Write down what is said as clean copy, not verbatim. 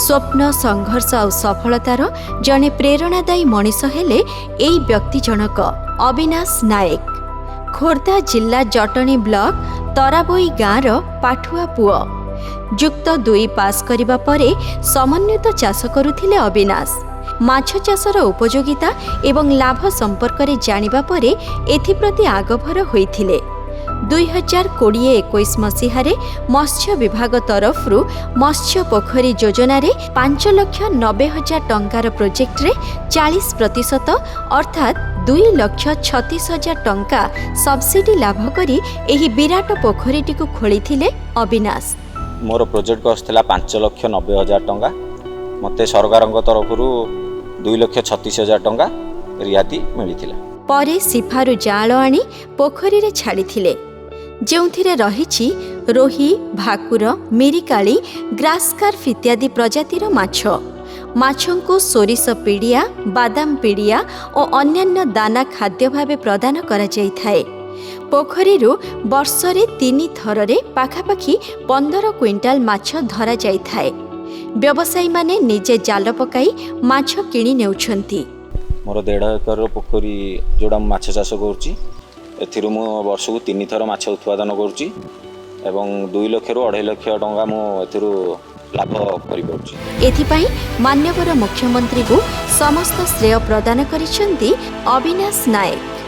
ସ୍ୱପ୍ନ, ସଂଘର୍ଷ ଆଉ ସଫଳତାର ଜଣେ ପ୍ରେରଣାଦାୟୀ ମଣିଷ ହେଲେ ଏଇ ବ୍ୟକ୍ତି ଜଣକ ଅବିନାଶ ନାୟକ। ଖୋର୍ଦ୍ଧା ଜିଲ୍ଲା ଜଟଣୀ ବ୍ଲକ ତରାବୋଇ ଗାଁର ପାଠୁଆ ପୁଅ। ଯୁକ୍ତ ଦୁଇ ପାସ୍ କରିବା ପରେ ସମନ୍ୱିତ ଚାଷ କରୁଥିଲେ ଅବିନାଶ। ମାଛ ଚାଷର ଉପଯୋଗିତା ଏବଂ ଲାଭ ସମ୍ପର୍କରେ ଜାଣିବା ପରେ ଏଥିପ୍ରତି ଆଗଭର ହୋଇଥିଲେ। 2020-21 ମସିହାରେ ମତ୍ସ୍ୟ ବିଭାଗ ତରଫରୁ ମତ୍ସ୍ୟ ପୋଖରୀ ଯୋଜନାରେ 5,90,000 ଟଙ୍କାର ପ୍ରୋଜେକ୍ଟରେ 40% ଅର୍ଥାତ୍ 2,36,000 ଟଙ୍କା ସବସିଡି ଲାଭ କରି ଏହି ବିରାଟ ପୋଖରୀଟିକୁ ଖୋଳିଥିଲେ ଅବିନାଶ। ମୋର ପ୍ରୋଜେକ୍ଟ କଷ୍ଟ ଥିଲା 5,90,000 ଟଙ୍କା। ମୋତେ ସରକାରଙ୍କ ତରଫରୁ 2,36,000 ଟଙ୍କା ରିହାତି ମିଳିଥିଲା। ପରେ ସିଫାରୁ ଜାଆଁଳ ଆଣି ପୋଖରୀରେ ଛାଡ଼ିଥିଲେ, ଯେଉଁଥିରେ ରହିଛି ରୋହି, ଭାକୁର, ମିରିକାଳି, ଗ୍ରାସକାର୍ଫ ଇତ୍ୟାଦି ପ୍ରଜାତିର ମାଛ। ମାଛଙ୍କୁ ସୋରିଷ ପିଡ଼ିଆ, ବାଦାମ ପିଡ଼ିଆ ଓ ଅନ୍ୟାନ୍ୟ ଦାନା ଖାଦ୍ୟ ଭାବେ ପ୍ରଦାନ କରାଯାଇଥାଏ। ପୋଖରୀରୁ ବର୍ଷରେ ତିନି ଥରରେ ପାଖାପାଖି 15 କୁଇଣ୍ଟାଲ ମାଛ ଧରାଯାଇଥାଏ। ବ୍ୟବସାୟୀମାନେ ନିଜେ ଜାଲ ପକାଇ ମାଛ କିଣି ନେଉଛନ୍ତି। ମୋର 1.5 ଏକରର ପୋଖରୀ, ଯେଉଁଟା ମୁଁ ମାଛ ଚାଷ କରୁଛି, ଏଥିରୁ ମୁଁ ବର୍ଷକୁ ତିନି ଥର ମାଛ ଉତ୍ପାଦନ କରୁଛି ଏବଂ 2 ଲକ୍ଷରୁ 2.5 ଲକ୍ଷ ଟଙ୍କା ମୁଁ ଏଥିରୁ ଲାଭ କରିପାରୁଛି। ଏଥିପାଇଁ ମାନ୍ୟବର ମୁଖ୍ୟମନ୍ତ୍ରୀଙ୍କୁ ସମସ୍ତ ଶ୍ରେୟ ପ୍ରଦାନ କରିଛନ୍ତି ଅବିନାଶ ନାୟକ।